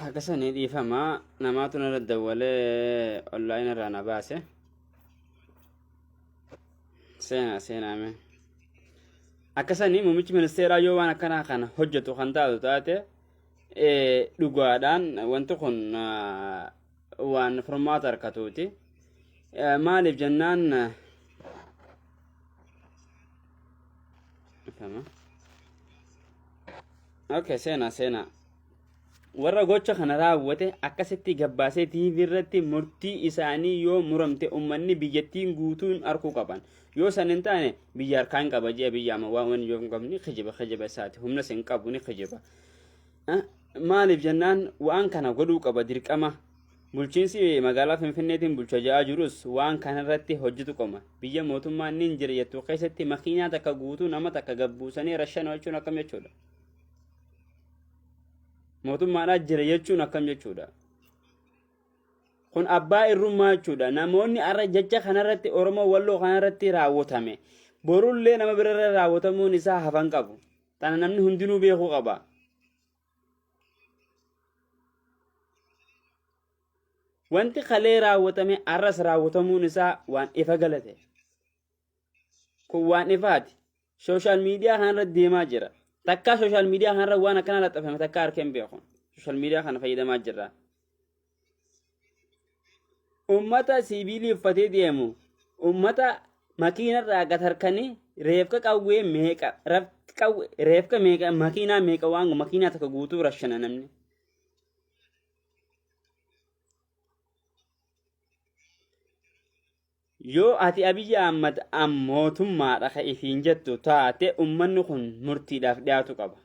Akkasanii dhiifama namaatu narra dawwalee onlaayina irraa na baase. Seenaa seenaame. Akkasanii muummichi ministeeraa yoo waan akkanaa kana hojjetu kan taatu taate dhugaadhaan wanti kun waan furmaata harkatuuti. Maaliif jennaan dhiifama. Okay, seenaa seenaa. Warra gocha kana raawwate akkasitti gabbaasee TV irratti murtii isaanii yoo muramte ummanni biyyattiin guutuun arkuu qaban. Yoo san hin taane biyya harkaa hin qaba jee biyya amma waan yoo hin qabne kijiba kijiba isaati humnas hin qabu ni kijiba. Maaliif jennaan waan kana godhuu qaba dirqama. Bulchiinsi magaalaa Finfinneetiin bulcha ja'aa jirus waan kanarratti hojjetu qaba. Biyya mootummaan ni jira jettu keessatti makiinaa takka guutuu nama takka gabbuusanii rashana jechuun akkam jechuudha. Mootummaadhaa jira jechuun akkam jechuudha. Kun abbaa irrummaa jechuudha. Namoonni har'a jecha kanarratti Oromoo Walloo kanarratti raawwatame. Borullee nama birarra raawwatamuun isaa hafan qabu. Tana namni hundinuu beekuu qaba. Wanti kalee raawwatame har'as raawwatamuun isaa waan ifa galate. Kun waan ifaati. Sooshaal miidiyaa kanarra deemaa jira. Takkaa sooshaal miidiyaa kanarra waan akkanaa laxxafame takkaa harka hin beeku. Sooshaal miidiyaa kana fayyadamaa jirra. Ummata siibiilii uffatee deemu, ummata makiinarraa gad harkanii reefka qawwee meeqa, reefka meeqa, makiinaa meeqa waan makiinaa takka guutuu rashana namni. Yoo ati Abiyyi Ahmad am mootummaadha ka ifiin jettu taate ummanni kun murtiidhaaf dhiyaatu qaba.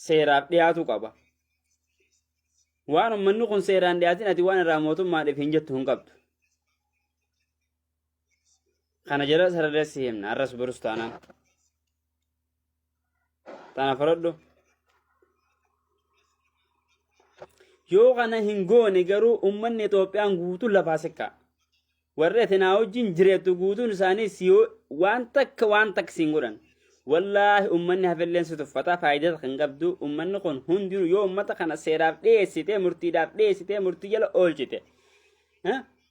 Seeraaf dhiyaatu qaba. Waan ummanni kun seeraan dhiyaatin ati waan irraa mootummaadha ifiin jettu hin qabdu. Kana jala sararee si himna arras borus taanaan. Tana fudhadhu. Yoo kana hin goone garuu uummanni Itoophiyaan guutuun lafaa sikka. Warri ati naa wajjin jireettu guutuun isaanii si waan takka waan takka siin godhan. Wallaahi uummanni hafelleen si tuffata faayidaa kan qabdu uummanni kun hundinuu yoo uummata kana seeraaf dhiyeessite murtiidhaaf dhiyeessite murtii jala oolchite.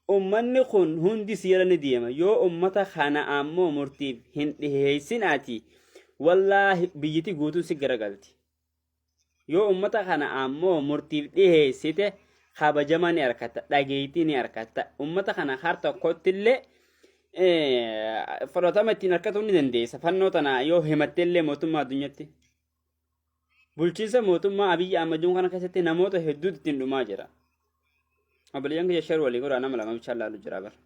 Ummanni kun hundi si jala ni deema. Yoo ummata kana ammoo murtiif hin dhiheessin ati wallaahi biyyiti guutuun si garagalti. Yoo ummata kana ammoo murtiif dhiheessite kabajama ni arkatta, dhageettii ni arkatta. Ummata kana har tokkottillee fudhatama ittiin arkatuu ni dandeessa. Fannoo tana yoo himattellee mootummaa addunyatti. Bulchiinsa mootummaa Abiyyi Ahmadiin kana keessatti namoota hedduutu ittiin dhumaa jira. Obboleeyyan kiyya share walii godhaa nama lama bichaan laalu jira bara.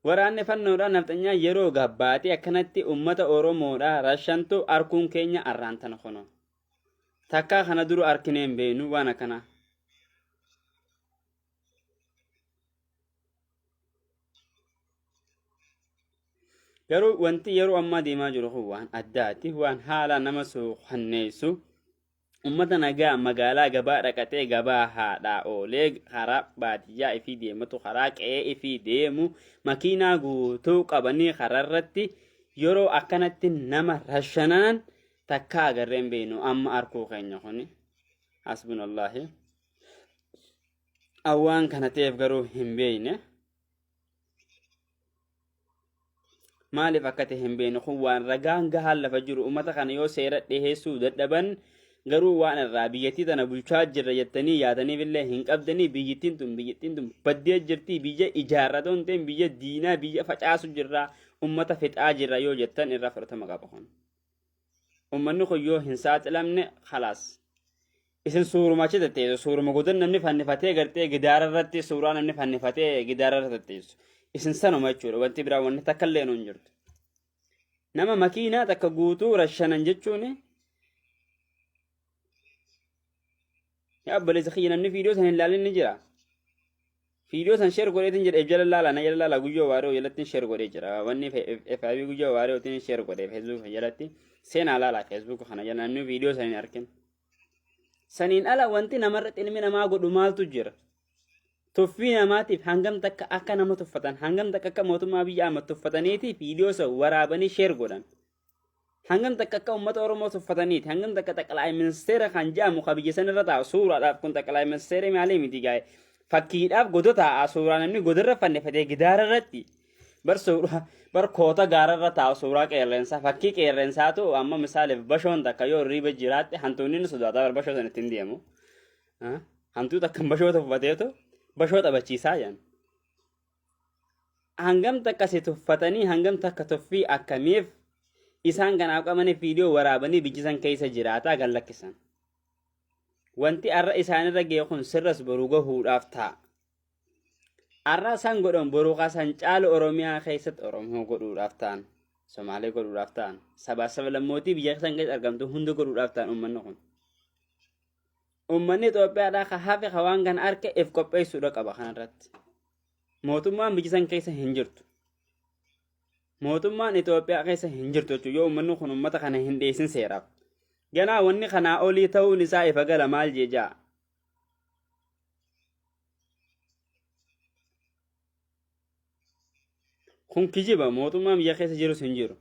Waraanni fannoodhaa nafxanyaa yeroo gabbaatee akkanatti uummata Oromoodhaa rashantu arkuun keenya arraan tana kunoo. Takkaa kana dura arkinee hin beeknu waan akkanaa. Garuu wanti yeroo ammaa deemaa jiru kun waan addaati, waan haala nama suukanneessu. Uummata nagaa magaalaa gabaa dhaqatee gabaa haadhaa oolee karaa baadiyyaa ifii deematu karaa qe'ee ifii deemu makiinaa guutuu qabanii karaarratti yeroo akkanatti nama rashananan takkaa agarree hin beeknu amma arkuu keenya kuni. Hasbunallaahi. Awwaan kana ta'eef garuu hin beekne. Maaliif akka ta'e hin beekne kun waan ragaan gahaan lafa jiru uummata kana yoo seera dhiheessuu dadhaban garuu waan irraa biyyattii tana bulchaa jirra jettanii yaadaniif illee hin qabdanii biyyattiin tun baddee jirti biyya ijaarratoo hin ta'in biyya diinaa biyya facaasu jirra uummata fixaa jirra yoo jettan irraa fudhatama qaba kun. Uummanni kun yoo hin saaxilamne khalaas. Isin suuruma achi tetteessu suuruma godan namni fannifatee gartee gidaara irratti suuraa namni fannifatee gidaara irra tetteessu. Isin sanuma jechuudha wanti biraa wanni takka illee hin jirtu. Nama makiinaa takka guutuu rashanan jechuun yaa obboleessa kiyya namni viidiyoo san hin ilaalin ni jira. Viidiyoo san share godheetiin jedha if jala laala na jala laala guyyoo waaree jalatti share godhee jira. Wanni FIB guyyoo waaree share godhee Facebook jalatti seenaa laala Facebook kana jala namni viidiyoo san hin argin. Saniin ala wanti namarratti ilmi namaa godhu maaltu jira? Tuffii namaatiif hangam takka akka nama tuffatan hangam takka akka mootummaa biyya amma tuffataniiti viidiyoo san waraabanii share godhan. Hangam takka akka uummata Oromoo tuffataniiti. Hangam takka xaqalaay ministeera kan jedhamu ka biyya san irra taa'u suuraadhaaf kun xaqalaay ministeera maalii miti gaa'e. Fakkiidhaaf goda taa'a suuraa namni godarra fannifatee gidaara irratti. Bar suuraa bar koota gaararra taa'u suuraa qeerrensaa fakkii qeerrensaatu amma misaaliif bashoon takka yoo hirriiba jiraatte hantuunni ni sodaata bar bashoo san ittiin deemu. Hantuu takka bashoo tuffateetu bashoo taphachiisaa jedhan. Hangam takka si tuffatanii hangam takka tuffii akkamiif isaan kanaaf qabanii viidiyoo waraabanii biyya san keessa jiraataa gad lakkisan. Wanti har'a isaanirra ga'e kun sirras boru gahuudhaaf ta'a. Har'a isaan godhan boru kasan caalu Oromiyaa keessatti Oromoo godhuudhaaf ta'an, Somaalee godhuudhaaf ta'an, sabaa sablammootii biyya san keessa argamtu hunda godhuudhaaf ta'an uummanni kun. Uummanni Itoophiyaadhaa ka hafe ka waan kana arke if qopheessuudha qaba kanarratti. Mootummaan biyya san keessa hin jirtu. Mootummaan Itoophiyaa keessa hin jirtu jechuudha yoo uummanni kun uummata kana hin dhiyeessin seeraaf. Ganaa wanni kanaa olii ta'uun isaa ifa gala maal jee ja'a. Kun kijiba mootummaan biyya keessa jirus hin jiru.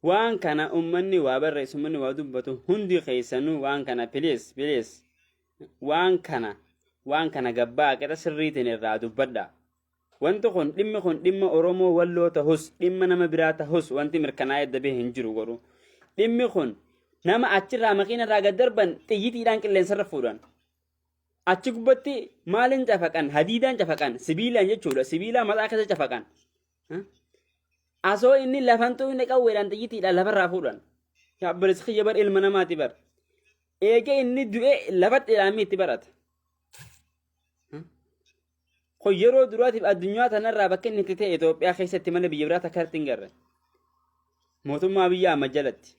Waan kana ummanni waa barreessu ummanni waa dubbatu hundi keessanuu waan kana please please waan kana waan kana gabbaa qixa sirriitiin irraa dubbadha. Wanti kun dhimmi kun dhimma Oromoo walloo tahus dhimma nama biraa tahus wanti mirkanaa'ee dabee hin jiru godhu. Dhimmi kun nama achirraa makiina irraa gad darban xiyyitiidhaan qilleensarra fuudhan. Achi gubbatti maaliin cafaqan? Hadiidaan cafaqan. Sibiilaan jechuudha. Sibiilaa mataa keessa cafaqan. Asoo inni lafan xuqne qawweedhaan xiyyitiidhaan lafarraa fuudhan. Yaa obboleessi kiyya bar ilma namaati bar. Eega inni du'e lafatti dhaamii itti barata. Kun yeroo duraatiif addunyaa tanarraa bakka inni itti ta'e Itoophiyaa keessatti malee biyya biraa takka irratti hin garre. Mootummaa Abiyyi Ahmad jalatti.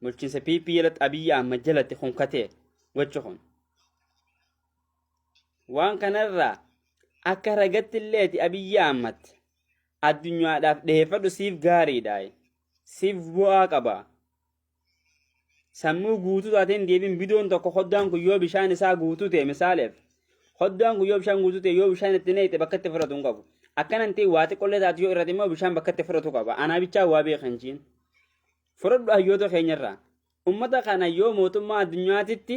Bulchiinsa PP jalatti Abiyyi Ahmad jalatti kun katee gochi kun. Waan kanarraa akka ragatti illeeti Abiyyi Ahmad addunyaadhaaf dhiyeeffadhu siif gaariidha. Siif bu'aa qaba. Sammuu guutuu taateen deebiin bidoon tokko hoddaan kun yoo bishaan isaa guutuu ta'e misaaleef hoddaan kun yoo bishaan guutuu ta'e yoo bishaan itti neeyte bakka itti fudhatu hin qabu. Akkanan ta'e waa xiqqollee taatu yoo irratti immoo bishaan bakka itti fudhatu qaba. Anaa bichaa waa beekan jiin. Fudhadhu hayyoota keenyarraa. Ummata kana yoo mootummaa addunyaatitti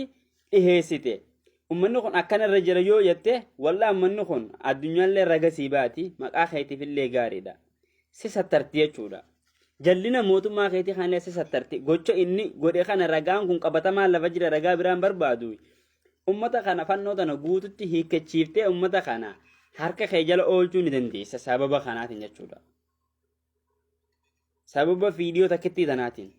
dhiheessite ummanni kun akkana irra jira yoo jette wallaa ummanni kun addunyaallee raga sii baati maqaa keetiif illee gaariidha. Si sattarti jechuudha. Jallina mootummaa keetii kana si sattarti. Gocha inni godhe kana ragaan kun qabatamaan lafa jira ragaa biraan barbaadu. Ummata kana fannoo tana guututti hiikkachiiftee ummata kana harka kee jala oolchuu ni dandeessa sababa kanaatiin jechuudha. Sababa viidiyoo takkittii tanaatiin.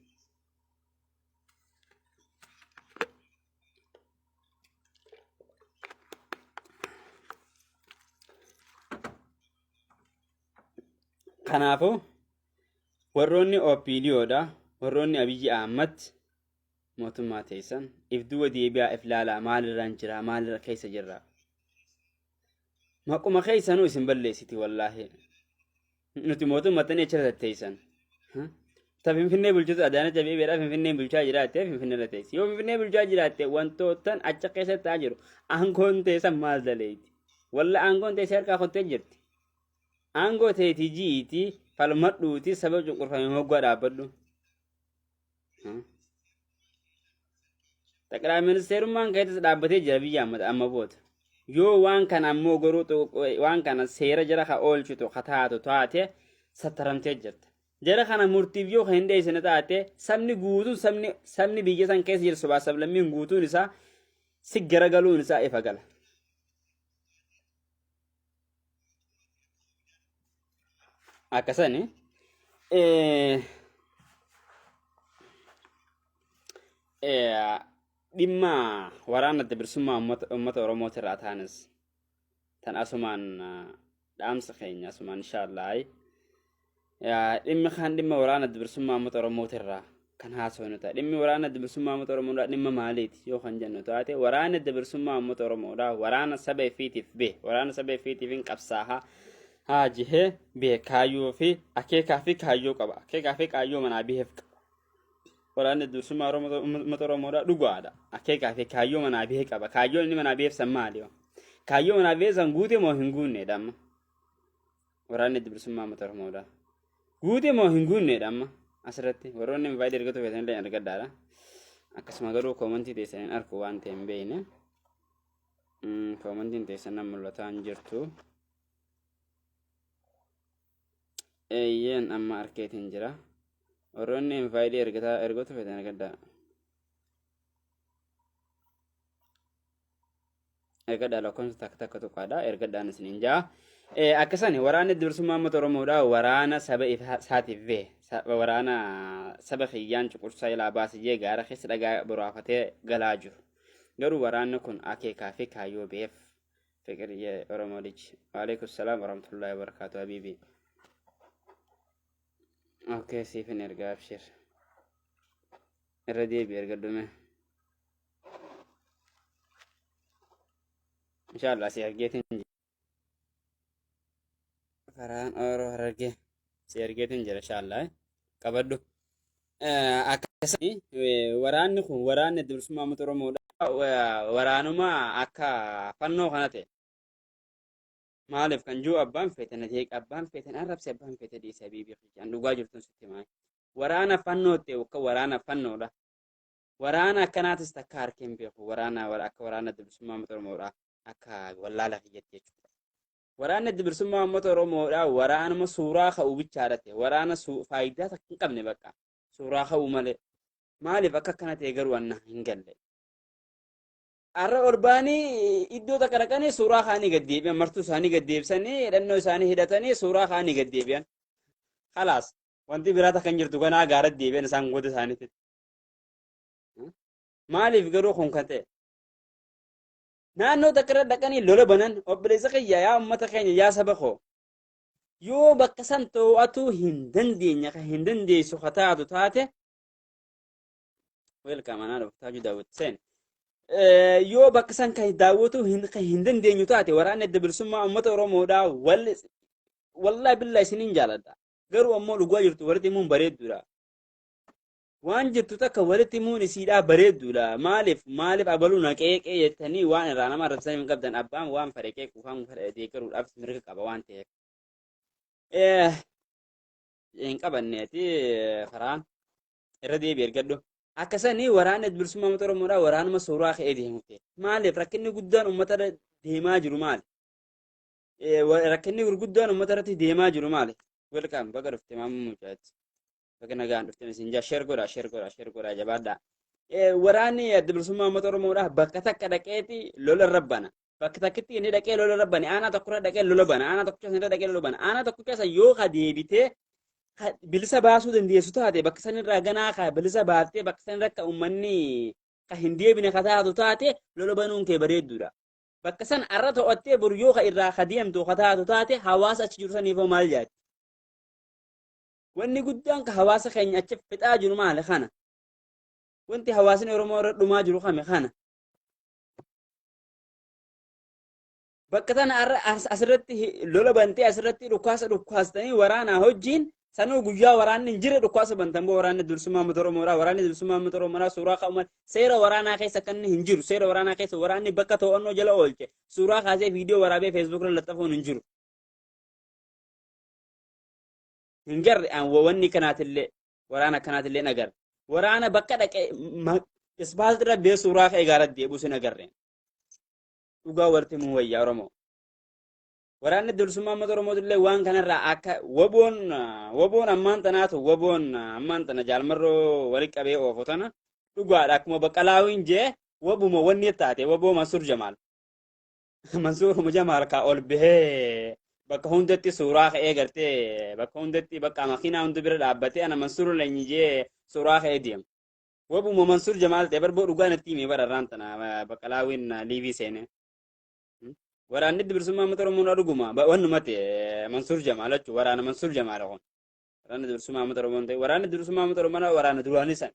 Kanaafuu warroonni OPDOdha warroonni Abiyyi Ahmad mootummaa teessan if duuba deebi'aa if laalaa maalirraan jira maalirra keessa jirra. Maquma keessanuu isin balleessiti wallaahi. Nuti mootummatanii achirra tatteessan. Ta Finfinnee bulchitu Adaanach Abeebeedha Finfinneen bulchaa jiraatte Finfinnee irra teessi. Yoo Finfinnee bulchaa jiraatte wantootan achi keessa ta'aa jiru aangoon teessan maal daleeti? Walla aangoon teessee harkaa kottee jirti. Aangoo teetii ji'iitii falmadhuutii saba cunqurfame moggaa dhaabbadhu. Xaqilaa ministeerummaan keetis dhaabbatee jira biyya amma amma booda. Yoo waan kana ammoo garuu waan kana seera jara ka oolchitu ka taatu taate sattaramtee jirta. Jara kana murtiif yoo kan hin dhiyeessine taate sabni guutuun sabni sabni biyya san keessa jiru sabaa sablammiin guutuun isaa si garagaluun isaa ifa gala. Akkasani dhimma waraana adda bilisummaa uummata Oromooti irraa taanis tan asumaan dhaamsa keenya asumaan inshaallah dhimmi kaan dhimma waraana adda bilisummaa uummata Oromooti irraa kan haasofnu ta'a. Dhimmi waraana adda bilisummaa uummata Oromoodhaa dhimma maaliiti yoo kan jennu taate waraanni adda bilisummaa uummata Oromoodhaa waraana saba ifiitiif bee waraana saba ifiitiif hin qabsaahaa haa jihee bee kaayyoo fi akeekaa fi kaayyoo qaba akeekaa fi kaayyoo manaa biheef qaba. Waraanni adda bilisummaa uummata Oromoodhaa dhugaadha akeekaa fi kaayyoo manaa bihee qaba kaayyoon inni manaa biheef san maali? Kaayyoo manaaf ba'e san guute moo hin guunneedha amma? Waraanni Adda Bilisummaa Uummata Oromoodha. Guute moo hin guunneedha amma? Asirratti warroonni invaayitii ergatu feetan illee argadhaadha. Akkasuma garuu koomantii teessan hin arku waan ta'e hin beekne. Koomantiin teessan nan mul'ataa hin jirtu. Eeyyeen amma arkeetiin jira. Warroonni invaayitii ergataa ergatu feetan argadhaa. Ergadhaa lakkoofsa takka takka tuqaadha. Ergadhaan isiniin ja'a. Akkasani waraanni bilisummaa uummata Oromoodha. Waraana saba isaatiif bahe. Waraana saba kiyyaan cuqursaa ilaa baase jee gaara keessa dhagaa boraafatee galaa jiru. Garuu waraanni kun akeekaa fi kaayyoo beef. Fiqiriyyee Oromoo lij. Waalaikum salaam warahmatullahi wabarakatuh habibi. Okay siifin ergaa abshir. Irra deebi erga dhume. Inshallah si argeetiin jira. Karaan Oro Harargee si argeetiin jira inshallah. Qabadhu. Akkasuma waraanni kun waraanni bilisummaa uummata Oromoodha. Waraanuma akka fannoo kana ta'e. Maaliif kan jiru abbaan feete na jeeqa abbaan feete na arrabse abbaan feete dhiise habiibii kiyya. Dhugaa jirtun sitti himaa. Waraana fannoo ta'e akka waraana fannoodha. Waraana akkanaatis takka harkee hin beeku. Waraana akka waraana adda bilisummaa uummata Oromoodha. Akka wallaala kiyyatti jechuudha. Waraanni adda bilisummaa uummata Oromoodha. Waraanuma suuraa ka'uu bichaadha ta'e. Waraana faayidaa takka hin qabne bakka. Suuraa ka'uu malee. Maaliif akka akkana ta'e garuu anna hin galle. Har'a ol ba'anii iddoo takka dhaqanii suuraa kaanii gad deebi'an. Martuu isaanii gad deebisanii hidhannoo isaanii hidhatanii suuraa kaanii gad deebi'an. Kalaas wanti biraa takka hin jirtu ganaa gaaratti deebi'an isaan goda isaaniitti. Maaliif garuu kun kan ta'e? Naannoo takka irra dhaqanii lola banan obboleessa kiyya yaa uummata keenya yaa saba koo. Yoo bakka san to'atuu hin dandeenye kan hin dandeessu ka taatu taate welcome anaa dhufu taaju daawwit seen. Yoo bakka san kan daawwatuu hin kan hin dandeenyu taate waraanni adda bilisummaa uummata Oromoodhaa wal wallahi billahi isiniin jaaladha. Garuu ammoo dhugaa jirtu walitti himuun bareedduudha. Waan jirtu takka walitti himuun isiidhaa bareedduudha. Maaliif maaliif abaluu na qeeqee jettanii waan irraa nama arrabsan hin qabdan abbaan waan fedhe qeequu waan fedhe deeggaruudhaaf mirga qaba waan ta'eef. Hin qabanneeti karaan irra deebi ergadhu. Akka sanii waraanni bilisummaa uummata Oromoodhaa waraanuma suuraa ka'ee deemu ta'e. Maaliif rakkinni guddaan uummata irra deemaa jiru maali? Rakkinni gurguddaan uummata irratti deemaa jiru maali? Welcome baga dhufte maamuu mucaatti. Baga nagaan dhufte isin jaa share godhaa share godhaa share godhaa jabaadhaa. Waraanni adda bilisummaa uummata Oromoodhaa bakka takka dhaqeeti lola irra bana. Bakka takkitti inni dhaqee lola irra bane aanaa tokko irra dhaqee lola bana aanaa tokko keessa irra dhaqee lola bana aanaa tokko keessa yoo ka deebitee bilisa baasuu dandeessu taate bakka san irraa ganaa ka bilisa baaftee bakka san irra akka uummanni ka hin deebine ka taatu taate lola banuun kee bareedduudha. Bakka san arra to'attee boru yoo ka irraa ka deemtu ka taatu taate hawaasa achi jiru saniifoo maal jaatti? Wanni guddaan ka hawaasa keenya achi fixaa jiru maali kana? Wanti hawaasni Oromoo irra dhumaa jiru kami kana? Bakka tana arra asirratti lola bantee asirratti dhukaasa dhukaastanii waraanaa hojiin sanuu guyyaa waraanni hin jirre dhukaasa bantan boo waraanni bilisummaa uummata Oromoodhaa waraanni bilisummaa uummata Oromoodhaa suuraa ka'u malee seera waraanaa keessa kan inni hin jiru seera waraanaa keessa waraanni bakka to'annoo jala oolche suuraa kaasee viidiyoo waraabee feesbuuk irra laxxafuun hin jiru. Hin garre an wanni kanaatillee waraana akkanaatillee hin agarre. Waraana bakka dhaqe ispaaltii irra bee suuraa ka'ee gaara deebi'us hin agarre. Dhugaa walitti himuu wayyaa Oromoo. Waraanni bilisummaa uummata Oromootillee waan kanarraa akka waboon waboon ammaan tanaatu waboon ammaan tana jaalmarroo walitti qabee oofu tana dhugaadha akkuma baqqalaawiin jee wabuma wanni taate waboo Mansuur Jamaal. Mansuur Jamaal kaa ol bahee bakka hundatti suuraa ka'ee gartee bakka hundatti bakka makiinaa hunda bira dhaabbatee ana Mansuur leenyi jee suuraa ka'ee deema. Wabuma Mansuur Jamaal ta'e barboo dhugaa natti himee bara irraan tana baqqalaawiin liivii seenee. Waraanni bilisummaa uummata Oromoo dhuguma wannuma ta'e Mansuur Jamaal jechuun waraana Mansuur Jamaal kun. Waraanni bilisummaa uummata Oromoo ta'e waraanni bilisummaa uummata Oromoo waraana duraanii san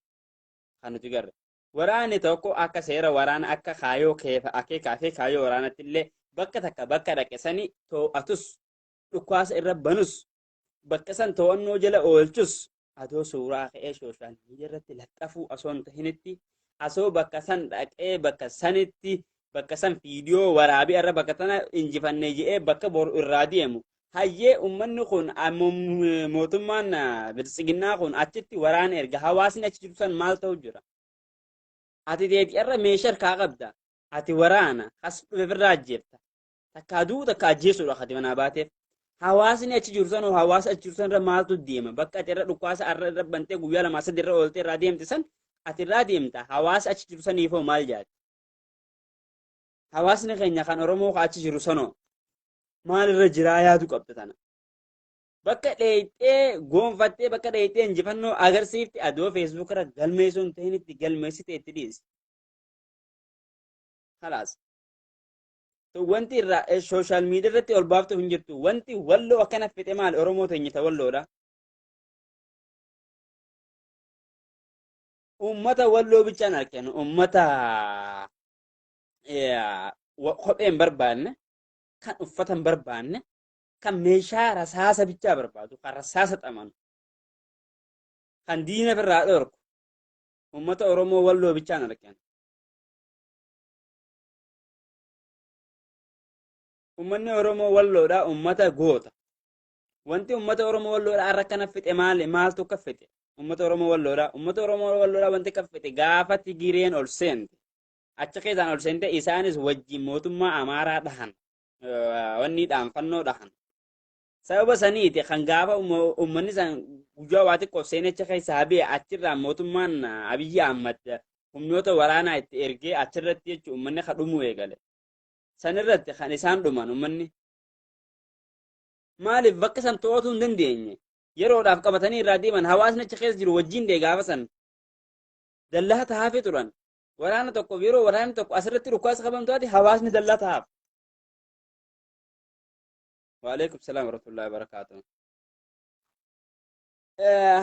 kan nuti garre. Waraanni tokko akka seera waraana akka kaayoo keefa akeekaa fi kaayoo waraanatti illee bakka takka bakka dhaqe sani to'atus dhukaasa irra banus bakka san to'annoo jala oolchus adoo suuraa ka'ee sooshaal miidiyaa irratti laxxafuu osoo hin tahinitti asoo bakka san dhaqee bakka sanitti Bakka san viidiyoo waraabee irra bakka tana injifannee je'ee bakka boru irraa deemu. Hayyee uummanni kun mootummaan biltsiginnaa kun achitti waraana erga hawaasni achi jiru san maal ta'u jira? Ati teeti irra meeshaa harkaa qabda. Ati waraana as dhufe irraa ajjeefta. Takkaa du'u takka ajjeesuudha kati manaa baateef. Hawaasni achi jiru san hawaasa achi jiru san irra maaltu deema? Bakka ati irra dhukaasa irra irra bantee guyyaa lamaa sadi irra ooltee irraa deemte san ati irraa deemta. Hawaasa achi jiru saniifoo maal jaati? Hawaasni keenya kan Oromoo ka achi jiru sanoo maal irra jiraa yaadu qabda tana. Bakka dheeyxee goonfattee bakka dheeyxee injifannoo agarsiifte adoo feesbuuk irra galmeessuu hin ta'in itti galmeessite itti dhiisi. Kalaas. Wanti irraa sooshaal miidiyaa irratti ol baaftu hin jirtu. Wanti walloo akkana fixe maali Oromoo teenya ta walloodha. Uummata walloo bichaan arginu uummata kophee hin barbaanne kan uffata hin barbaanne kan meeshaa rasaasa bichaa barbaadu kan rasaasa xamanu kan diina irraa dhorku uummata Oromoo walloo bichaan arginu. Uummanni Oromoo walloodha uummata goota. Wanti uummata Oromoo walloodha har'a kana fixe maali maaltu akka fixe? Uummata Oromoo walloodha. Uummata Oromoo walloodha wanti akka fixe gaafa Tigireen ol seente. Achi keessaan ol seente isaanis wajjin mootummaa Amaaraa dhahan. Wanni dhaanfannoo dhahan. Sababa saniiti kan gaafa uummanni san guyyaa waa xiqqoof seenee achi keessaa ba'e achirraa mootummaan Abiyyi Ahmad humnoota waraanaa itti ergee achirratti jechuun uummanni kan dhumuu eegale. Sanirratti kan isaan dhuman uummanni. Maaliif bakka san to'atuu hin dandeenye? Yeroodhaaf qabatanii irraa deeman hawaasni achi keessa jiru wajjin dee gaafa san dallaa tahaafii turan. Waraana tokkoof yeroo waraanni tokko asirratti dhukaasa qabamtu taate hawaasni dallaa tahaaf. Waalaikum salaam warahmatullahi wabarakatuh.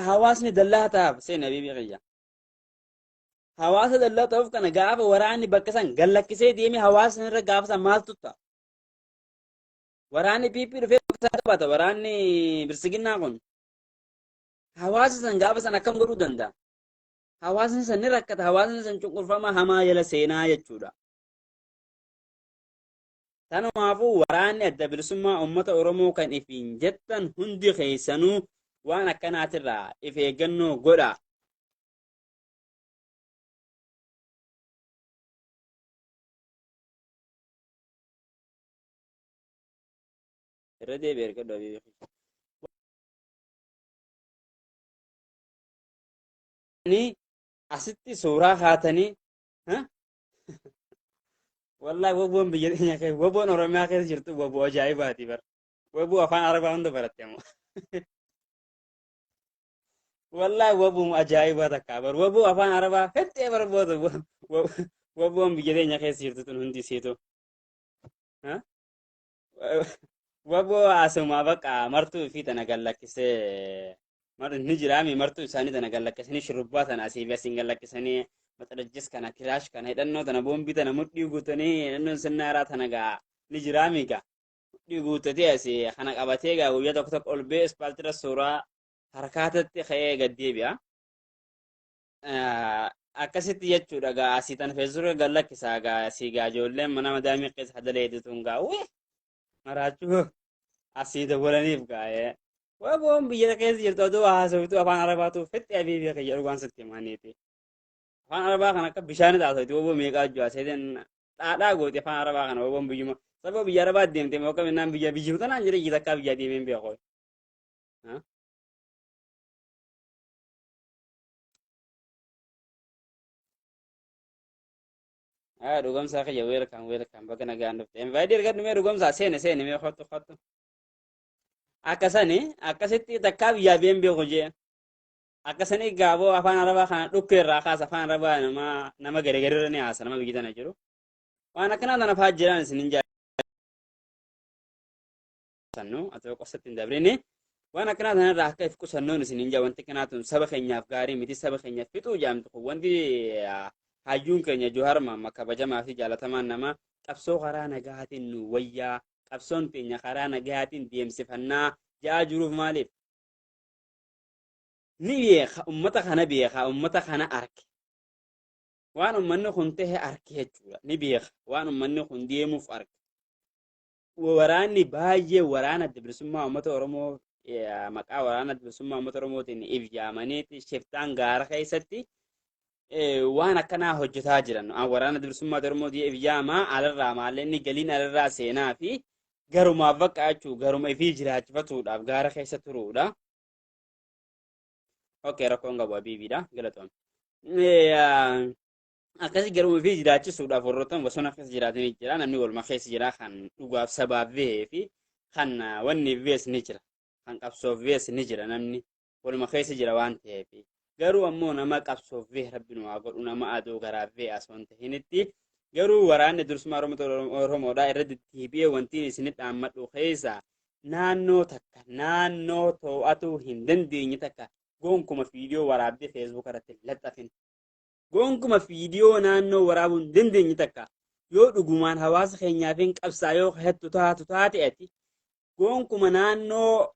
Hawaasni dallaa tahaaf seena bibii qiyya. Hawaasa dallaa ta'uuf kana gaafa waraanni bakka san gallakkisee deemee hawaasni irra gaafa san maaltu ta'a? Waraanni PP dhufee bakka san qabata waraanni bilsiginnaa kun. Hawaasa san gaafa san akkam godhuu danda'a? Hawaasni san ni rakkata hawaasni san cunqurfama hamaa jala seenaa jechuudha. Tanumaafuu waraanni adda bilisummaa uummata Oromoo kan ifiin jettan hundi keessanuu waan akkanaatirraa if eeggannoo godhaa. Irra deebi'e ergadhu abiibi. Ni asitti suuraa kaatanii wallahi woboon biyya keenya keessa woboon Oromiyaa keessa jirtu woboo ajaa'ibaati bar. Woboo afaan Arabaa hunda baratte ammoo. Wallahi woboon ajaa'ibaa takka bar. Woboo afaan Arabaa fexxee barboota woboon biyya keenya keessa jirtu tun hundi isiitu. Waboo asuma baqa martuu fi tana gallakkisee ni jiraami martuu isaanii tana gallakkisanii shurrubbaa tana asii fi asiin gallakkisanii maxarajjis kana kiraash kana hidhannoo tana boombii tana mudhii guutanii hidhannoon sinnaaraa tana gaa ni jiraami gaa mudhii guuttatee asii kana qabatee gaa guyyaa tokko tokko ol bee ispaaltira suuraa harkaatatti ka'ee gad deebi'a. Akkasitti jechuudha gaa asii tan feesbuuka gad lakkisaa gaa asii gaa ijoolleen mana madaamii keessa hadaleetu tun gaa wii maraachuu asii dabalaniif gaa waboon biyya keessa jirtu aduu haasoftu afaan arabaatu fixxe abiibii kiyya dhugaan sitti himaniiti. Afaan arabaa kan akka bishaanii taasifti waboo meeqaa jiru aseeteen dhaadhaa gooti afaan arabaa kana waboon biyyuma sababa biyya arabaa deemte moo akkamiin naan biyya biyyi tanaan jira biyya takkaa biyya deemeen beeku. Ah, dhugamsaa kiyya welcome welcome baga nagaan dhufte. Invite ergadhu mee dhugamsaa seene seene mee kottu kottu. Akkasani akkasitti takkaa biyyaa been beeku jee. Akkasani gaaboo afaan arabaa kana dhukkee irraa kaasa afaan arabaa nama nama garagarirra ni haasa nama biyya tana jiru. Waan akkanaa tana fa'aa jiraan isin hin jaallannu atoo qosatti hin dabrini. Waan akkanaa tanarraa akka if qusannoon isin hin jaa wanti akkanaa tun saba keenyaaf gaarii miti saba keenya fixuu jaamtu kun wanti hayyuun keenya Johaar Maamma kabajamaa fi jaalatamaan nama qabsoo karaa nagahaatiin nu wayyaa qabsoon teenya karaa nagahaatiin deemsifannaa ja'aa jiruuf maaliif ni beeka ummata kana beeka ummata kana arke. Waan ummanni kun tahe arke jechuudha. Ni beeka. Waan ummanni kun deemuuf arke. Waraanni baay'ee waraana Adda Bilisummaa Uummata Oromoo maqaa waraana Adda Bilisummaa Uummata Oromootiin if yaamaniiti shiftaan gaara keessatti waan akkanaa hojjetaa jiran. Waraana Adda Bilisummaa Oromootiin if yaamaa alarraa maallaqni galiin alarraa seenaa fi garumaaf bakka jechuu garuma ifii jiraachifatuudhaaf gaara keessa turuudha. Okay, rakkoon qabu abiibiidha. Galatoon. Akkasii garuma ifii jiraachisuudhaaf warroottan bosona keessa jiraatanii jira. Namni waluma keessa jira kan dhugaaf sabaaf bahee fi kan wanni bees ni jira. Kan qabsoof bees ni jira namni waluma keessa jira waan ta'eef. Garuu ammoo nama qabsoof bahee rabbi nu haa godhu nama adoo garaaf bahee osoo hin tahinitti garuu waraanni dursummaa Oromoodhaa irra deddeebi'ee wantiin isin dhaammadhu keessa naannoo takka naannoo to'atuu hin dandeenye takka gonkuma viidiyoo waraabdee feesbuuka irratti hin laxxafin. Gonkuma viidiyoo naannoo waraabuu hin dandeenye takka yoo dhugumaan hawaasa keenyaaf hin qabsaa yoo hettu taatu taate ati gonkuma naannoo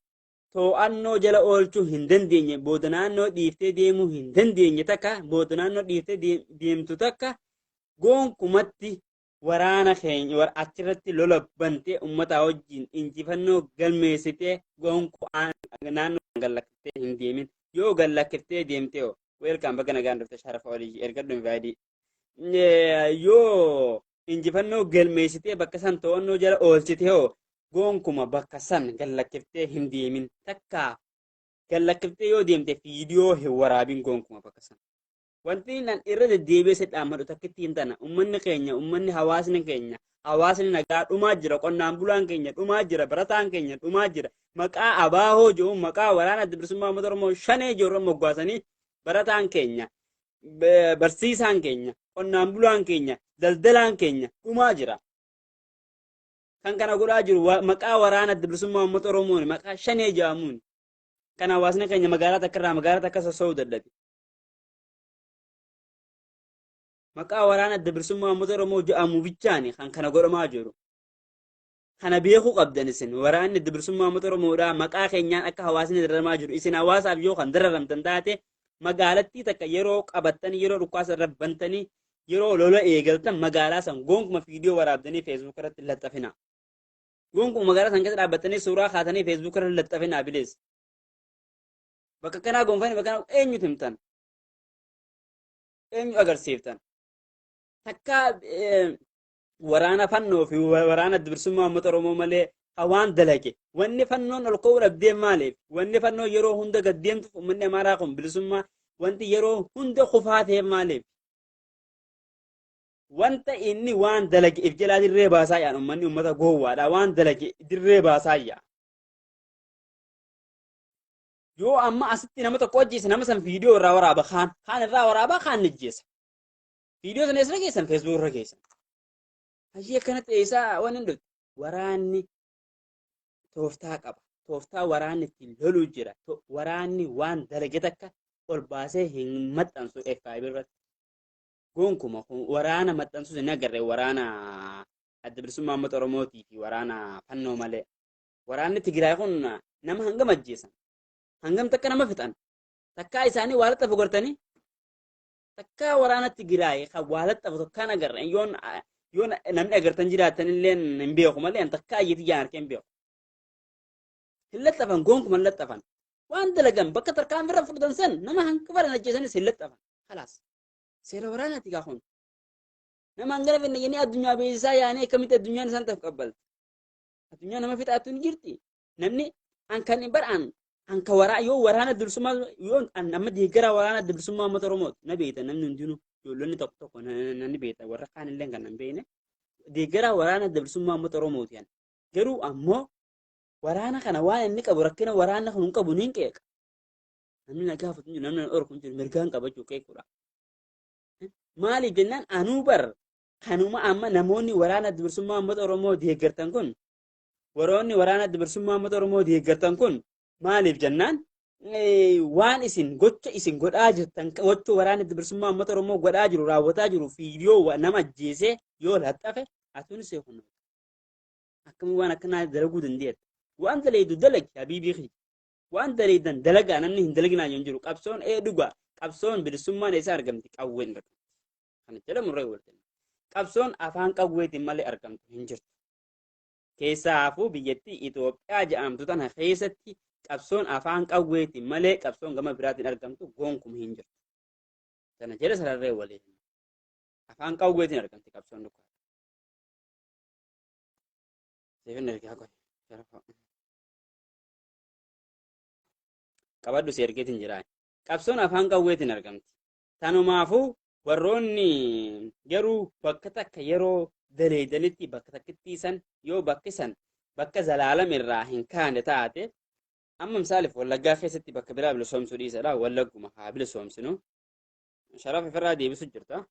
to'annoo jala oolchuu hin dandeenye booda naannoo dhiiftee deemuu hin dandeenye takka booda naannoo dhiiftee deemtu takka gonkumatti waraana keenya war achirratti lola bantee uummataa wajjin injifannoo galmeessitee gonkumaa naannoo gallakkiftee hin deemin. Yoo gallakkiftee deemtee hoo weelkaam bakka nagaan dhufte sharafa olii ergadhu invaayidii. Yoo injifannoo galmeessitee bakka san to'annoo jala oolchite hoo gonkuma bakka san gallakkiftee hin deemin takka gallakkiftee yoo deemte viidiyoo hin waraabin gonkuma bakka san. Wanti nan irra deddeebi'ee si dhaammadhu takkitti hin tana. Ummanni keenya, ummanni hawaasni keenya, hawaasni nagaa dhumaa jira, qonnaan bulaan keenya dhumaa jira, barataan keenya dhumaa jira. Maqaa abaahoo jedhuun maqaa waraana adda bilisummaa uummata Oromoo shanee jedhu irra moggaasanii barataan keenya, barsiisaan keenya, qonnaan bulaan keenya, daldalaan keenya dhumaa jira. Kan kana godhaa jiru maqaa waraana adda bilisummaa uummata Oromoon maqaa shanee jedhamuun. Kan hawaasni keenya magaalaa takka irraa magaalaa takka sossoo'uu dadhabe. Maqaa waraana adda bilisummaa uummata Oromoo jedhamu bichaani kan kana godhamaa jiru. Kana beekuu qabdan isin waraanni adda bilisummaa uummata Oromoodhaa maqaa keenyaan akka hawaasni dararamaa jiru isin hawaasaaf yoo kan dararamtan taate magaalattii takka yeroo qabattan yeroo dhukkaasa irra bantanii yeroo lola eegaltan magaalaa san gonkuma viidiyoo waraabdanii feesbuuk irratti laxxafina. Gonkuma magaalaa san keessa dhaabbattanii suuraa kaatanii feesbuuk irratti laxxafina bilees. Bakka kanaa gonfanii bakka kanaa eenyutu himtan? Eenyu agarsiiftan? Takka waraana fannoo fi waraana bilisummaa uummata Oromoo malee waan dalage. Wanni fannoon ol ka'uu dhabdee maaliif? Wanni fannoon yeroo hunda gad deemtuuf uummanni Amaaraa kun bilisummaa wanti yeroo hunda kufaa ta'eef maaliif? Wanta inni waan dalage if jalaa dirree baasaa yaa'an uummanni uummata gowwaadha waan dalage dirree baasaa yaa'a. Yoo amma asitti nama tokko ajjeese nama san viidiyoo irraa waraaba kaan kaan irraa waraabaa kaan ni ajjeesa. Viidiyoo sana eessa geessan feesbuuk irra geessan. Hayyee akkanatti eessaa waan hin dhufte. Waraanni tooftaa qaba. Tooftaa waraanni ittiin loluu jira. Waraanni waan dalage takka ol baasee hin maxxansu FIB irratti. Gonkuma waraana maxxansus hin agarre waraana adda bilisummaa uummata Oromootii fi waraana fannoo malee. Waraanni Tigraay kun nama hangam ajjeesan? Hangam takka nama fixan? Takkaa isaanii waa laxafu gartanii? Takkaa waraana Tigraay kan waa laxafu takkaan agarre. Yoon yoon namni agartan jiraatan illee hin beeku malee an takkaa iyyati jaan arkee hin beeku. Hin laxafan gonkuma hin laxafan. Waan dalagan bakka tarkaanfii irra fudhatan san nama hanga fedhan ajjeesanis hin laxafan. Kalaas. Seera waraanaati gaa kun. Nama hangana fedhan jennee addunyaa beeksisaa yaanee akkamitti addunyaan isaan taqabbalti. Addunyaa nama fixaattu ni jirti. Namni an kan bar an an ka waraa yoo waraana bilisummaa yoo an amma deeggaraa waraana bilisummaa uummata Oromooti na beektan namni hundinuu ijoollonni tokko tokko na beektan warra kaan illee kan hin beekne deeggaraa waraana bilisummaa uummata Oromooti an. Garuu ammoo waraana kana waan inni qabu rakkina waraanni kun hin qabu niin qeeqa. Namni na gaafatu hin jiru namni na dhorku hin jiru mirgaan qabachuu qeequudha. Maaliif jennaan anuu bar kanuma amma namoonni waraana adda bilisummaa uummata Oromoo deeggartan kun waroonni waraana adda bilisummaa uummata Oromoo deeggartan kun maaliif jennaan waan isin gocha isin godhaa jirtan gocha waraana adda bilisummaa uummata Oromoo godhaa jiru raawwataa jiru viidiyoo nama ajjeesee yoo laxxafe atuun seekun akkamiin waan akkanaa dalaguu dandeetta waan dalaydu dalagi habiibii kiyya waan dalaydan dalagaa namni hin dalaginaa hin jiru qabsoon ee dhugaa qabsoon bilisummaan eessa argamti qawween argamti. Kana jala murree walitti. Qabsoon afaan qawweetiin malee argamtu hin jirtu. Keessaafuu biyyattii Itoophiyaa jedhamtu tana keessatti qabsoon afaan qawweetiin malee qabsoon gama biraatiin argamtu gonkuma hin jirtu. Kana jala sararree waliin. Afaan qawweetiin argamti qabsoon dukkaa. Siifin ergaa qoy. Qabadhu si ergeetiin jira. Qabsoon afaan qawweetiin argamti. Tanumaafuu warroonni garuu bakka takka yeroo daleeydanitti bakka takkittii san yoo bakki san bakka zalaalam irraa hin kaane taate amma misaaliif Wallaggaa keessatti bakka biraa bilisoomsuu dhiisadha. Wallagguma haa bilisoomsinu. Sharafa ofirraa deebisu jirta.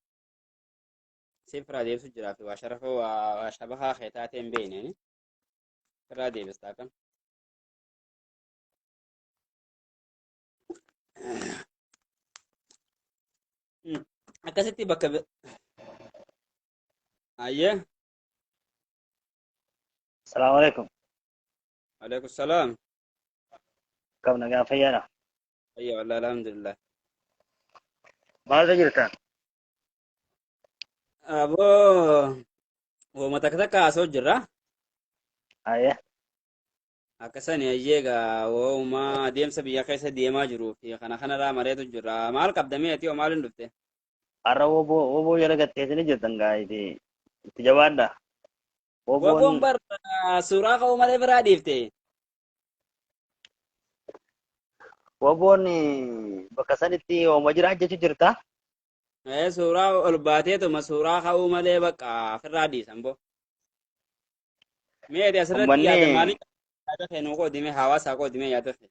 Si ofirraa deebisu jiraa fi waa sharafa waa shabahaa kee taatee hin beekneeni. Ofirraa deebistaa kan. Akkasitti bakka ayyee. Salaamu alaikum. Alaikum salaam. Kam nagaa fayyaadha. Ayya wallahi alhamdulillah. Maalirra jirta? Aboo wooma takka takka haasoo jirra. Ayyee. Akkasani ayyee egaa wooma adeemsa biyya keessa deemaa jiruu fi kana kanarraa mareetu jira. Maal qabda mee ati hoo maaliin dhufte? Har'a woboo woboo jala gatteessanii jirtan gaa itti itti jabaadha. Woboon Woboon bar suuraa ka'uu malee biraa dhiifte. Woboon bakka sanitti hooma jira jechuu jirta. Ee suuraa ol baateetuma suuraa ka'uu malee bakka ofirraa dhiisan boo. Mee ati asirratti Uummanni yaada maalii yaada kee nuu qoodi mee hawaasaa qoodi mee yaada kee.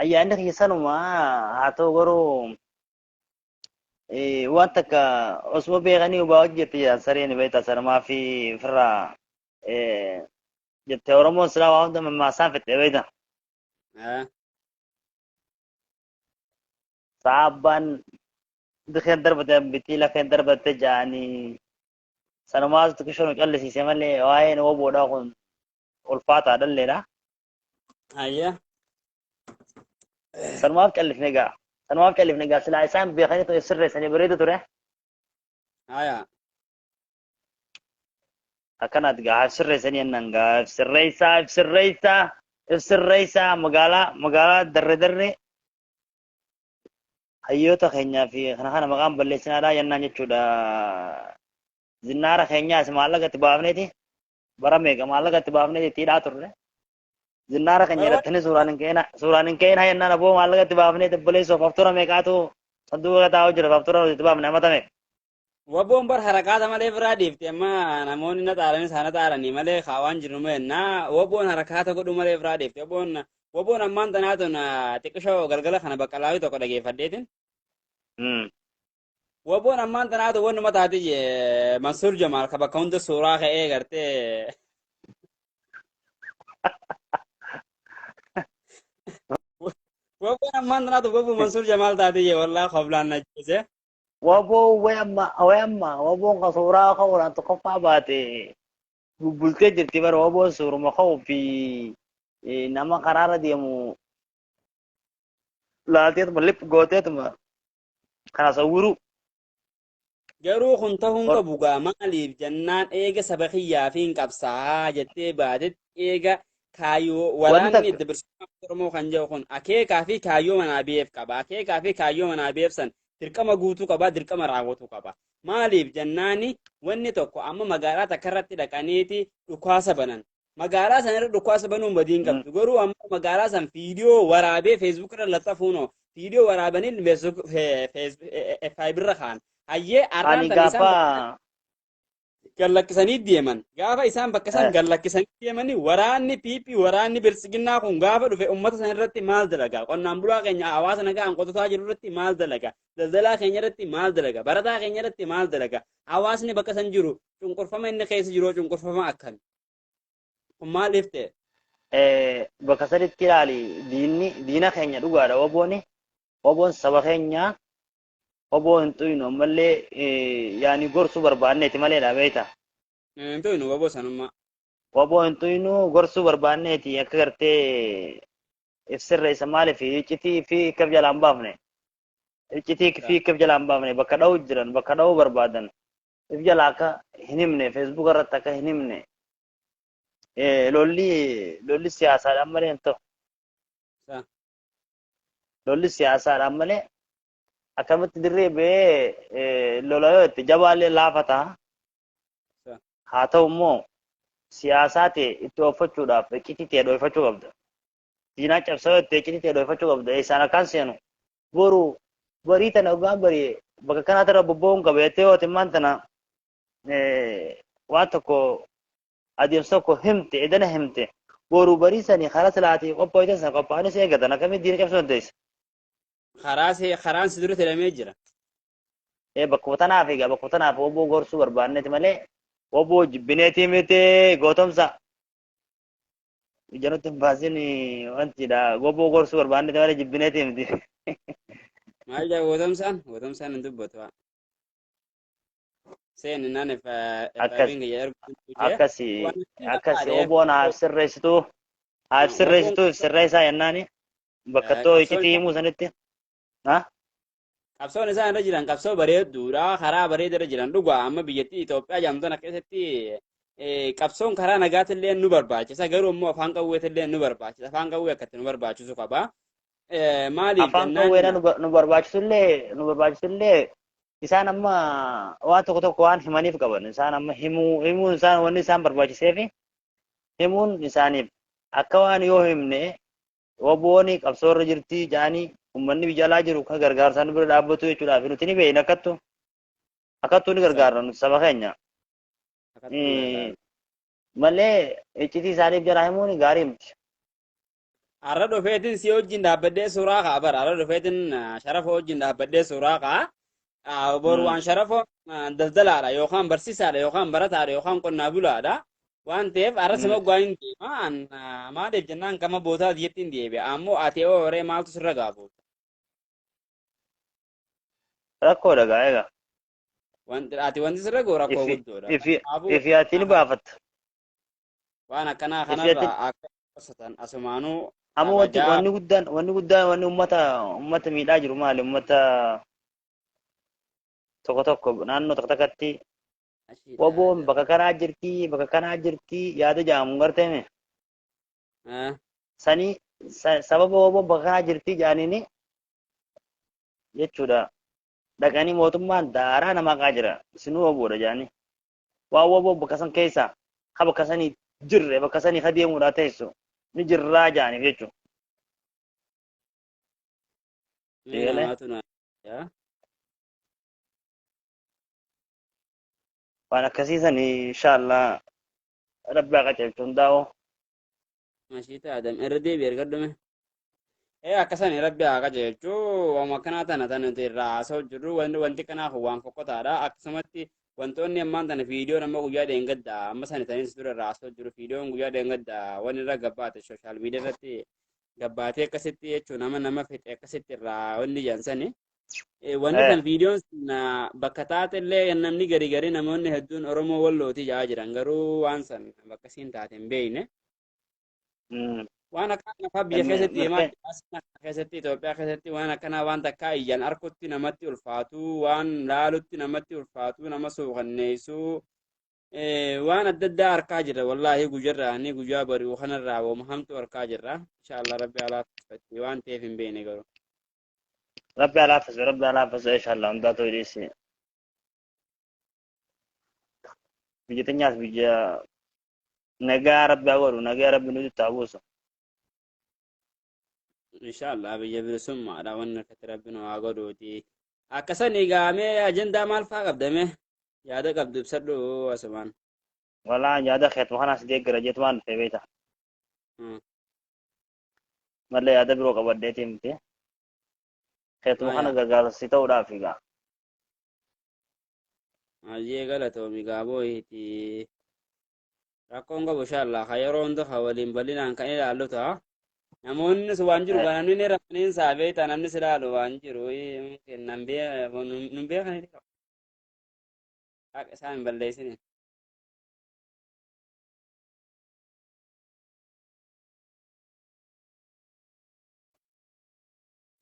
Ayyaanni kiyya sanuma haa ta'u garuu waan takka osuma beekanii hubaa hojjette jedhan sareen beektaa sanumaa fi ofirraa jette Oromoon silaa waa hunda mammaasaan fixxe beekta. Sa'a abbaan dikeen darbate bitii lafeen darbatte ja'anii sanumaas xiqqishoo nu callisiise malee waa'een woboodhaa kun ulfaataa dhalleedha. Ayya. Sanumaaf callifne gaa. Sanumaaf callifne gaa silaa isaan beekanii ture sirreessanii bareedu ture. Aya. Akkanaati gaa sirreessanii jennaan gaa sirreessaa sirreessaa sirreessaa magaalaa magaalaa darre darre hayyoota keenyaa fi kana kana maqaan balleessinaadhaa jennaan jechuudha. Zinnaara keenyaas maallaqa itti baafneeti bara meeqa maallaqa itti baafneeti itti hidhaa turre. Zinnaara keenya hidhattanii suuraan hin ka'ina suuraan hin ka'ina jennaan aboo maallaqa itti baafneeti obboleessoo faftura meeqaatu sanduuqa taa'u jira faftura nuti itti baafne amata meeqa. Waboon bar harakaata malee biraa dhiifte amma namoonni na xaaranis haa na xaaranii malee kaa waan jiru meenna waboon harakaata godhu malee biraa dhiifte waboon waboon ammaan tanaa tun xiqqishoo galgala kana baqqalaawii tokko dhageeffadheetin waboon ammaan tanaa tun wannuma taati jee Mansuur Jamaal ka bakka hunda suuraa ka'ee gartee waboon ammaan tanaa tun waboo Mansuur Jamaal taati jee wallaahi koblaan na jeese. Waboo way amma way amma waboon ka suuraa ka'uudhaan tokkoffaa baate bubbultee jirti bara waboon suuruma ka'uu fi nama karaarra deemu laalteetuma lip gooteetuma kana sawwiruu. Garuu kun ta'uu hin qabu gaa maaliif jennaan eega saba kiyyaa fi hin qabsaa'aa jettee baatetti eega kaayyoo Wanti waraanni takka adda bilisummaa Oromoo kan jedhu kun akeekaa fi kaayyoo manaa biyyeef qaba. Akeekaa fi kaayyoo manaa biyyeef san dirqama guutuu qaba, dirqama raawwatuu qaba. Maaliif jennaani wanni tokko amma magaalaa takka irratti dhaqaniiti dhukaasa banan. Magaalaa sana irra dhukaasa banuun badii hin qabdu. Garuu ammoo magaalaa san viidiyoo waraabee feesbuuk irra laxafuunoo viidiyoo waraabanii faayibirra kaan. Hayyee arraan Ani tana isaan gaafa bakka gad lakkisanii deeman. Gaafa isaan bakka san gad lakkisanii deemanii waraanni PP waraanni biltsiginnaa kun gaafa dhufe uummata sana irratti maal dalaga? Qonnaan bulaa keenya hawaasa nagaa qotataa jiru irratti maal dalaga? Daldalaa keenya irratti maal dalaga? Barataa keenya irratti maal dalaga? Hawaasni bakka san jiru cunqurfama inni keessa jiru cunqurfama akkami? Kun maaliif ta'e? Bakka saditti ilaali diinni diina keenya dhugaadha wabooni waboon saba keenya waboo hin xuynu ammallee yaani gorsuu barbaanneeti maleedha beekta. Hin xuynu waboo sanummaa. Waboo hin xuynu gorsuu barbaanneeti akka gartee if sirreessa maaliif iccitii fi akka jalaan baafne. Iccitii fi akka if jalaa hin baafne bakka dha'uu jiran bakka dha'uu barbaadan if jalaa akka hin himne Facebook irratti akka hin himne lolli lolli siyaasaadhaan malee hin ta'u. Lolli siyaasaadhaan malee akkamitti dirree ba'ee lola yoo itti jabaallee laafa ta'a. Haa ta'u immoo siyaasaa ta'e itti ooffachuudhaaf iccitii ta'e dhoofachuu qabda. Diinaa cabsaa yoo itti iccitii ta'e dhoofachuu qabda. Eessaan akkaan seenu boru barii tana dhugaan barii bakka kanaatti irra bobba'uun qaba jettee yoo timmaan tana waan tokko adeemsa tokko himte edana himte boru barii sanii karaa silaatii qophaa'e sana qophaa'anis eegatan akkamitti diina cabsuu dandeessa. Karaan si dura hidhamee jira. Bakkuma tanaaf egaa bakkuma tanaaf oboo gorsuu barbaanneeti malee oboo jibbineetii miti gootomsa. Ija nutti hin baasin wantidha. Oboo gorsuu barbaanneeti malee jibbineetii miti. Maal jaa gootomsaan? Gootomsaan hin dubbatu. Seen naan FIB'n kiyya ergu. Akkasi akkasi oboon haaf sirreessituu haaf sirreessituu sirreessaa jennaani bakka too iccitii himuu sanitti. Qabsoon isaan irra jiran qabsoo bareedduudha. Karaa bareeda irra jiran dhugaa amma biyyattii Itoophiyaa jedhamtu tana keessatti qabsoon karaa nagaatillee nu barbaachisa. Garuu immoo afaan qawweetillee nu barbaachisa. Afaan qawwee akkatti nu barbaachisu qaba. Maaliif Afaan qawweedha nu barbaachisullee nu barbaachisullee isaan amma waan tokko tokko waan himaniif qaban. Isaan amma himuu himuun isaan wanni isaan barbaachiseef himuun isaaniif akka waan yoo himne wobooni qabsoo irra jirti jaanii uummanni biyya alaa jiru kan gargaarsaan bira dhaabbatu jechuudhaaf nuti ni beekna akkattu akkattuu ni gargaarra nuti saba keenya. Malee iccitii isaaniif jalaa himuun gaarii miti. Har'a dhufeetiin si wajjin dhaabbadhee suuraa ka'a bara. Har'a dhufeetiin sharafa wajjin dhaabbadhee suuraa ka'a. Boru waan sharafa daldalaadha yookaan barsiisaadha yookaan barataadha yookaan qonnaa bulaadha. Waan ta'eef har'a si moggaa hin deema. Maaliif jennaan gama bootaa biyyatti hin deebi'a. Ammoo ati ooree maaltu sirra gaafu? Rakkoodha gaa egaa. Wanti ati wanti sirra ga'u rakkoo guddoodha. Ifi ati ni baafatta. Waan akkanaa kanarraa akka qosatan asumaanuu Amma wanti wanni guddaan wanni guddaan wanni ummata ummata miidhaa jiru maali? Ummata tokko tokko naannoo tokko tokkotti woboon bakka kanaa jirti bakka kanaa jirti yaada jedhamu garteeme. Sanii sababa woboon bakka kanaa jirti jedhaniini jechuudha. Dhaqanii mootummaan daaraa namaa qaa jira. Isinuu woboodha jedhanii. Waan woboon bakka san keessa ka bakka sanii jirre bakka sanii ka deemuudhaa teessu ni jirraa jedhaniif jechuudha. Waan akkasii sanii inshaallah rabbi haa qajeelchu hundaa'u. Mashiita Adam irra deebi ergadhume. Ee akkasani rabbi haa qajeelchu waan akkanaa tana tana nuti irraa haasa'u jirru wanti wanti kanaa kun waan fokkotaadha akkasumatti wantoonni ammaan tana viidiyoon amma guyyaa dheengaddaa amma sani tanis dura irraa haasa'u jiru viidiyoon guyyaa dheengaddaa waan irra gabbaate sooshaal miidiyaa irratti gabbaatee akkasitti jechuun nama nama fixe akkasitti irraa wanni jansani. Wanni kan viidiyoon sun bakka taatellee namni gari gari namoonni hedduun Oromoo Wallooti ja'aa jiran garuu waan san bakka siin taate hin beekne. Waan akkanaa fa'aa biyya keessatti deemaa jira. Keessatti Itoophiyaa keessatti waan akkanaa waan takkaa ijaan arkutti namatti ulfaatu waan laalutti namatti ulfaatu nama suukanneessu waan adda addaa arkaa jirra wallaahi guyyaarraa ni guyyaa bari'u kanarraa wooma hamtu arkaa jirra inshaallah rabbi alaa waan ta'eef hin beekne garuu. Rabbi haa laaffisu, Rabbi haa laaffisu inshallah hundaa ta'uu dhiisi. Biyya teenyaas biyya nagaa Rabbi haa godhu, nagaa Rabbi nuti haa buusu. Inshallah biyya bilisummaadha wanni akkatti Rabbi nu haa godhuuti. Akkasan egaa mee ajandaa maal faa qabda mee yaada qabdu ibsadhu asumaan. Walaa yaada keetuma kanaas deeggara jeetumaan dhufee beekta. Malee yaada biroo qabadheetii miti. Keetuma kana gargaarsa si ta'uudhaaf egaa. Ayyee galatoomi gaabooyiiti. Rakkoon qabu inshallah ka yeroo hunda ka waliin bal'inaan kan ilaallu ta'a. Namoonnis waan jiru kan namni ni rafaniin saa beektaa namni si ilaalu waan jiru nun beekani. Haqa isaan hin balleessine.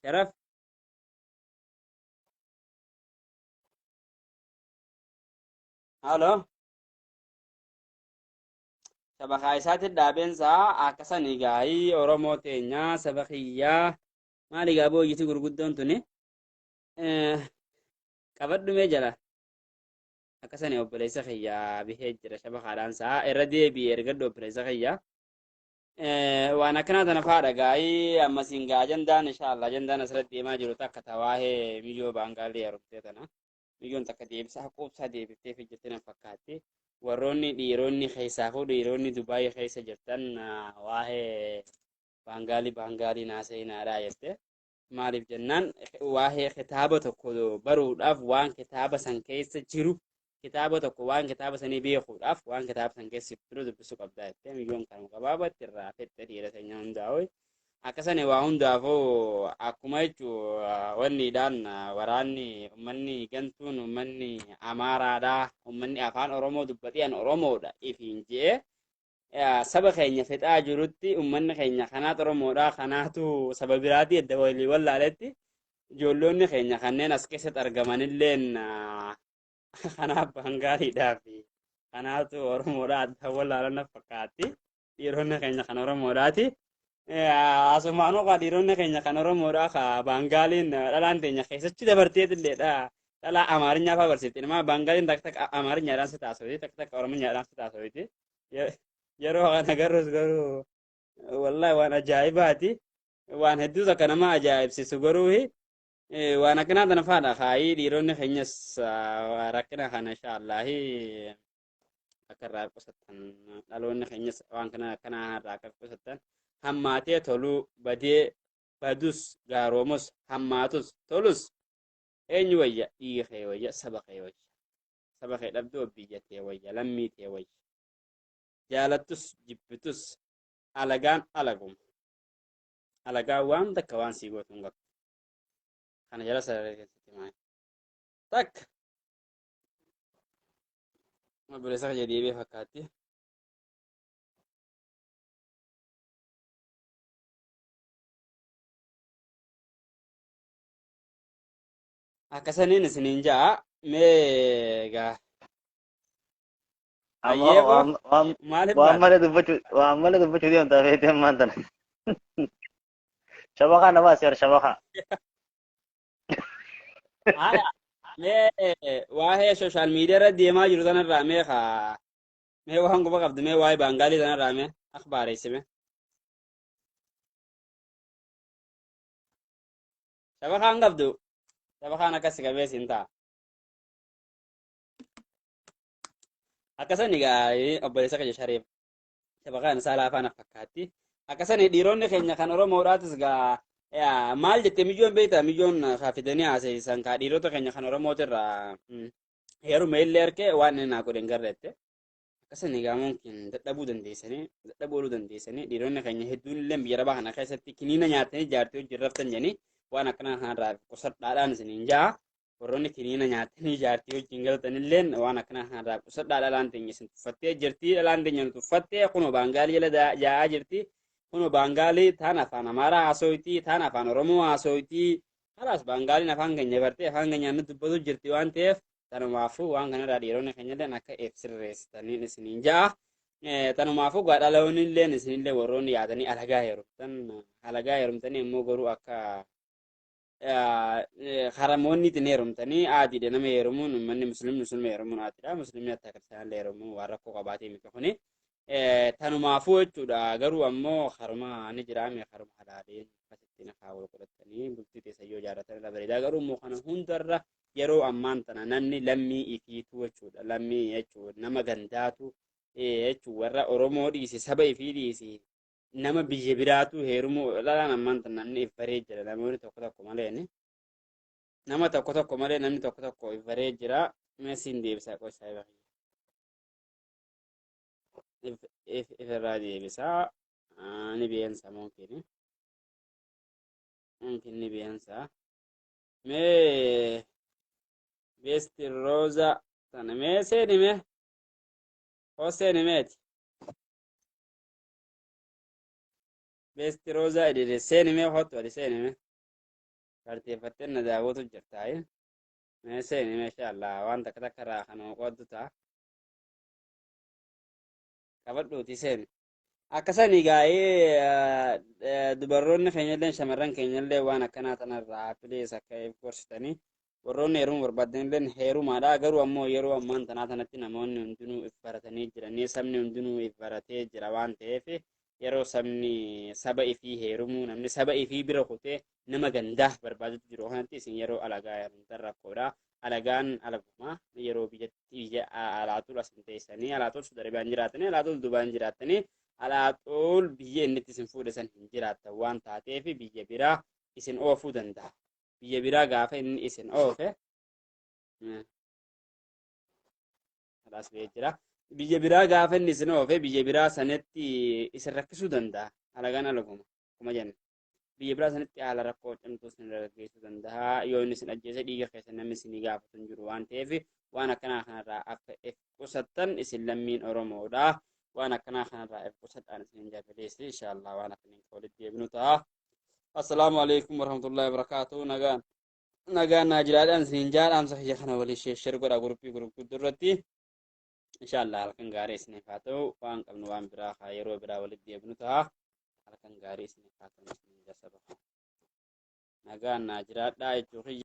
Sharaf. Halo. Shabakaa isaatti dhaabeensaa akkasanii gaayii Oromoo teenyaa saba kiyyaa maali gaa booyyiti gurguddoon tuni qabadhu mee jala akkasanii obboleessa kiyyaa bihee jira shabakaadhaan saa irra deebi'ee ergadhu obboleessa kiyyaa. Waan akkanaa tana faadha gaayii ammasiin gaa ajandaan inshaallah ajandaan asirratti deemaa jiru takka tawaahee miyyoo baangaalii heerumtee tana. Miyyoon takka deebisaa quubsaa deebiftee fi jirti na fakkaatti. Warroonni dhiironni keessaafuu dhiironni Dubaayii keessa jirtan waa'ee baangaalii baangaalii naasa'inaadhaa jette. Maaliif jennaan waa'ee kitaaba tokko baruudhaaf waan kitaaba san keessa jiru kitaaba tokko waan kitaaba sanii beekuudhaaf waan kitaaba san keessa jiru dubbisuu qabdaa jettee miyyoon kanuma gabaabatti irraa fixxe dhiira teenya hundaa'u. Akkasani waa hundaafuu akkuma jechuun wanniidhaan waraanni ummanni gantuun ummanni Amaaraadhaa ummanni afaan Oromoo dubbatee an Oromoodha ifiin je'ee saba keenya fixaa jirutti ummanni keenya kanaatu Oromoodha kanaatu saba biraatii edda walii wallaaletti ijoolloonni keenya kanneen as keessatti argamanilleen kanaaf Bangaaliidhaa fi kanaatu Oromoodha adda wallaalan na fakkaatti. Dhiironni keenya kan Oromoodhaati. Asumaanuu kaa dhiironni keenya kan Oromoodhaa kaa Baangaaliin dhalaan teenya keessatti dabarteetilleedha. Dhalaa Amaarinyaa fa'aa barsiifti. Ilmaa Baangaaliin takka takka Amaarinyaadhaan si taasifti takka takka Orominyaadhaan si taasifti. Yeroo kana garus garuu wallahi waan ajaa'ibaati. Waan hedduu takka nama ajaa'ibsiisu garuu waan akkanaa tana fa'aadha kaayii dhiironni keenyas rakkina kana inshaallahi akka irraa qusattan dhaloonni keenyas waan kana akkanaa irraa akka qusattan hammaatee toluu badee badus gaaroomus hammaatus tolus eenyu wayya dhiiga kee wayya saba kee wayya saba kee dhabduu biyya tee wayya lammii tee wayya jaalattus jibbitus alagaan alaguma alagaan waan takka waan sii gootu hin qabdu kana jala sararee keessatti maal takka obboleessa kiyya deebi'ee fakkaatti. Akkasaniin isiniin ja'a mee gaa Amma Ayyee boo waan waan maaliif waan baate? malee dubbachuu waan malee dubbachuu deemtaa feetee ammaan tana. Shabakaa na baasi bar shabakaa. Haya mee waa'ee sooshaal miidiyaa irra deemaa jiru sanarraa mee kaa mee waan quba qabdu mee waa'ee baangaalii sanarraa mee akhbaareessi mee. Shabakaan qabdu shabakaan akkas si qabee siin ta'a. Akkasan egaa obboleessa keenya shariif shabakaan isaa laafaa na fakkaatti. Akkasan dhiironni keenya kan Oromoodhaatis gaa maal jette miyyoon beektaa miyyoon kaa fidanii haasa'an kaa dhiirota keenya kan Oromootirraa heeruma illee ergee waan inni naa godhe hin garreette. Akkasan egaa mumkin dadhabuu dandeessanii dadhabuu ooluu dandeessanii dhiironni keenya hedduun illee biyya arabaa kana keessatti kiniina nyaatanii jaartii hojii raftan jedhanii waan akkanaa kanarraa qusadhaadhaan isiniin ja'a. Warroonni kiniina nyaatanii jaartii wajjin galtanilleen waan akkanaa kanarraa qusadhaa dhalaan teenya isin tuffattee jirti dhalaan teenya nu tuffattee kunoo baangaalii jala yaa'aa jirti kunoo baangaalii taan afaan amaaraa haasoyti taan afaan oromoo haasoyti kalaas baangaaliin afaan keenya bartee afaan keenyaan nu dubbatu jirti waan ta'eef tanumaafuu waan kanarraa dhiironni keenyalleen akka if sirreessitaniin isiniin ja'a. Tanumaafuu gaa dhaloonnilleen isinillee warroonni yaadanii alagaa heerumtan alagaa heerumtanii immoo garuu akka haramoonni ittiin heerumtanii aadiidha nama heerumuun uummanni musliimni muslima heerumuun aadiidha musliimni akka kiristaanillee heerumuun waan rakkoo qabaatee miti kuni tanumaafuu jechuudha garuu ammoo haruma ni jiraame haruma halaaleen akkasitti nakaa wal godhatanii bultii teessa yoo ijaarratan irra bareedaa garuu immoo kana hundarra yeroo ammaan tana namni lammii ifiitu jechuudha lammii jechuudha nama gandaatu jechuudha warra Oromoo dhiise saba ifii dhiise nama biyya biraatu heerumuu dhalaan ammaan tan namni if baree jira namoonni tokko tokko malee ni nama tokko tokko malee namni tokko tokko if baree jira mee siin deebisaa qoy saahiba kiyya if if if irraa deebisaa ni beensa mumkin mumkin ni beensa mee beesti rooza tana mee seeni mee hoo seeni meeti Beesti Roozaa edede seeni mee kottu ati seeni mee. Barteeffattee na daawwatu jirta ayi. Mee seeni mee insha Allah waan takka takka irraa kan qooddu ta'a. Qabadhuuti seeni. Akkasani gaa'ee dubarroonni keenyallee shamarran keenyallee waan akkanaa tanarraa please akka if gorsitanii, warroonni heerumuu barbaadanillee heerumaadha. Garuu ammoo yeroo ammaan tanaa tanatti namoonni hundinuu if baratanii jiranii, sabni hundinuu if baratee jira waan ta'eef, yeroo sabni saba ifii heerumuu, namni saba ifii bira kutee nama gandaa barbaadutu jiru kanatti, isin yeroo alagaa heerumtan rakkoodha. Alagaan alaguma yeroo biyyatti biyya alaatul asin teessanii, alaatul Saudi Arabiyaan jiraatanii, alaatul Dubaan jiraatanii, alaatul biyya inni itti isin fuudhe san hin jiraattan waan taateef, biyya biraa isin oofuu danda'a. Biyya biraa gaafa inni isin oofe kalaas ba'ee jira. Biyya biraa gaafa inni isin oofe, biyya biraa sanatti isin rakkisuu danda'a. Alagaan alaguma akkuma jenne. Biyya biraa sanitti haala rakkoo cimtuu isin gaggeessuu danda'a. Yoo inni isin ajjeese, dhiiga keessa namni isinii gaafatu hin jiru waan ta'eef, waan akkanaa kanarraa akka if qusattan, isin lammiin Oromoodha. Waan akkanaa kanarraa if qusadhaan isin jabaleessi, inshaallah waan akkaniin walitti deebinu ta'a. Assalaamu alaikum warahmatullahi wabarakatuh. Nagaan nagaan naa jiraadhaan isin jaadhaamsa kiyya kana walii share godha guruppii gurguddoo irratti. Inshaallah halkan gaarii isiniif haa ta'u. Waan qabnu waan biraa haa yeroo biraa walitti deebinu ta'a. Halkan gaarii isiniif haa ta'u isin jasaba. Nagaan naa jiraadhaa jechuu kiyya.